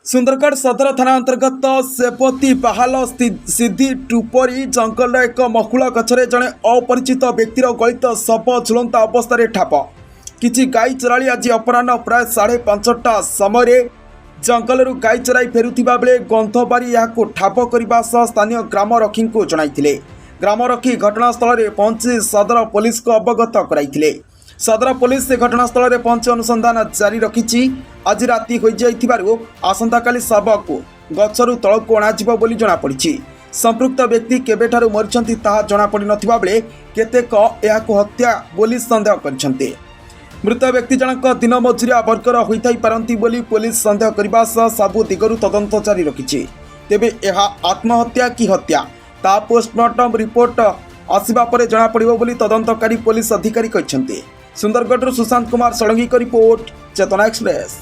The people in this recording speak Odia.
ସୁନ୍ଦରଗଡ଼ ସଦର ଥାନା ଅନ୍ତର୍ଗତ ସେବତୀ ବାହାଲ ସିଦ୍ଧି ଟୁପରି ଜଙ୍ଗଲର ଏକ ମହୁଳ ଗଛରେ ଜଣେ ଅପରିଚିତ ବ୍ୟକ୍ତିର ଗଳିତ ଶବ ଝୁଲନ୍ତା ଅବସ୍ଥାରେ ଠାବ। କିଛି ଗାଈ ଚରାଳି ଆଜି ଅପରାହ୍ନ ପ୍ରାୟ 5:30 ସମୟରେ ଜଙ୍ଗଲରୁ ଗାଈ ଚରାଇ ଫେରୁଥିବା ବେଳେ ଗନ୍ଧବାରି ଏହାକୁ ଠାବ କରିବା ସହ ସ୍ଥାନୀୟ ଗ୍ରାମରକ୍ଷୀଙ୍କୁ ଜଣାଇଥିଲେ। ଗ୍ରାମରକ୍ଷୀ ଘଟଣାସ୍ଥଳରେ ପହଞ୍ଚି ସଦର ପୋଲିସକୁ ଅବଗତ କରାଇଥିଲେ। ସଦର ପୋଲିସ ସେ ଘଟଣାସ୍ଥଳରେ ପହଞ୍ଚି ଅନୁସନ୍ଧାନ ଜାରି ରଖିଛି। ଆଜି ରାତି ହୋଇଯାଇଥିବାରୁ ଆସନ୍ତାକାଲି ଶବକୁ ଗଛରୁ ତଳକୁ ଅଣାଯିବ ବୋଲି ଜଣାପଡ଼ିଛି। ସମ୍ପୃକ୍ତ ବ୍ୟକ୍ତି କେବେଠାରୁ ମରିଛନ୍ତି, ତାହା ଜଣାପଡ଼ିନଥିବା ବେଳେ କେତେକ ଏହାକୁ ହତ୍ୟା ବୋଲି ସନ୍ଦେହ କରିଛନ୍ତି। ମୃତ ବ୍ୟକ୍ତି ଜଣକ ଦିନ ମଜୁରିଆ ବର୍ଗର ହୋଇଥାଇ ପାରନ୍ତି ବୋଲି ପୋଲିସ ସନ୍ଦେହ କରିବା ସହ ସବୁ ଦିଗରୁ ତଦନ୍ତ ଜାରି ରଖିଛି। ତେବେ ଏହା ଆତ୍ମହତ୍ୟା କି ହତ୍ୟା, ତାହା ପୋଷ୍ଟମର୍ଟମ ରିପୋର୍ଟ ଆସିବା ପରେ ଜଣାପଡ଼ିବ ବୋଲି ତଦନ୍ତକାରୀ ପୋଲିସ ଅଧିକାରୀ କହିଛନ୍ତି। ସୁନ୍ଦରଗଡ଼ରୁ ସୁଶାନ୍ତ କୁମାର ଷଡ଼ଙ୍ଗୀଙ୍କ ରିପୋର୍ଟ, ଚେତନା ଏକ୍ସପ୍ରେସ୍।